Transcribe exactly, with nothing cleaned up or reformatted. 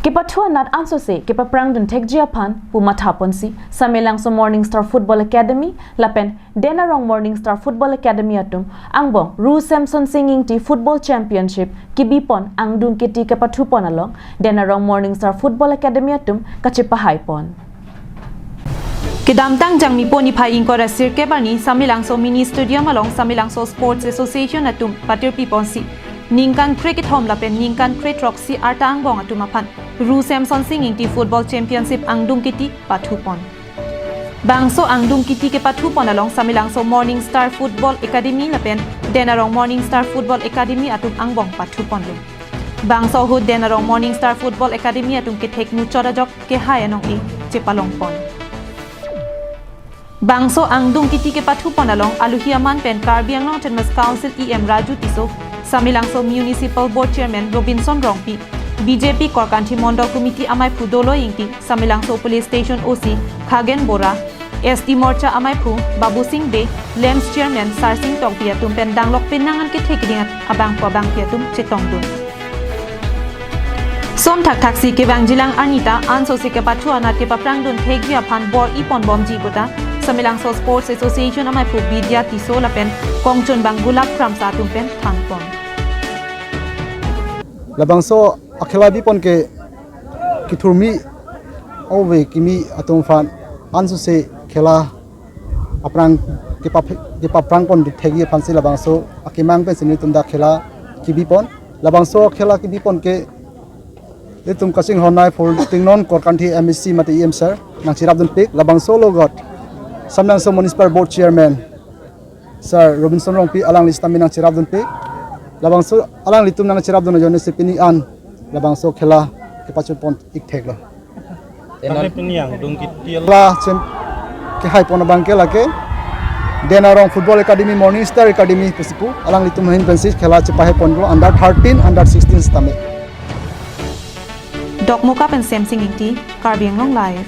Kepathu anat ansose kepaprangdun thekji aphan pu mathaponsi Samelangso Morning Star Football Academy lapen Denarong Morning Star Football Academy atum angbong Ru Samson Sing Ingti Football Championship kebipon angdung kiti kepathupon along Denarong Morning Star Football Academy atum kachepahaipon. Kedamtang Jangmipo niphai ingkoi ra sirkep arni Samelangso Mini Stadium along Samelangso Sports Association atum patirpiponsi ningkan krekethom lapen ningkan kretroksi arta angbong atum aphan Ru Samson Sing Ingti Football Championship angdung kiti pathupon. Bangso angdung kiti kepathupon along Samelangso Morning Star Football Academy lapen Denarong Morning Star Football Academy atum angbong pathuponlo. Bangso ahut Denarong Morning Star Football Academy atum kethek muchot ajok kehai anong-e chepalongpon. Bangso angdung kiti kepathupon along aluhi aman pen Karbi Anglong Autonomous Council E M Raju Tisso, Samelangso Municipal Board Chairman Robinson Rongpi, B J P Korkanthi Mondol Committee amaiphu Dolo Ingti, Samelangso Police Station O C Khagen Bora, S T Morcha amaiphu Babu Sing Bey, LAMPS Chairman Sarsing Tokbi atum pen danglok penang an kethek keding abangphu abangpi atum chetongdun. Som thakthaksi kevangjilang arni ta ansose kepathu anat kepaprangdun thekji aphan bor-iponbomji puta Samelangso Sports Association amaiphu Bidya Tisso lapen kongchunbang Gulab Kramsa atum pen thanpon. Labangso akhela bipon ke kethurmi ove kimi atum aphan ansose khela aprang kepap-, kepaprangpon thekji aphansi labangso akemang pensi nelitum dak khela kebipon. Labangso khela kebipon ke nelitum kachinghon nai phul tingnon Korkanthi M A C mate E M sir nangcherapdunpik. Labangso alogot Samelangso Municipal Board Chairman Sir Robinson Rongpi alangli sitame nangcherapdunpik. Labangso alanglitum nangcherapdun ajoine si pini an labangso khela kepachunpon ik theklo. Lake pini angdung kiti al- La chen kehaipon abang ke lake Denarong Football Academy, Morning Star Academy pusi pu alanglitum ahin pensi khela chepahaiponlo under thirteen, under sixteen sitame. Dokmoka pen Semsing Ingti, Karbi Anglong Live.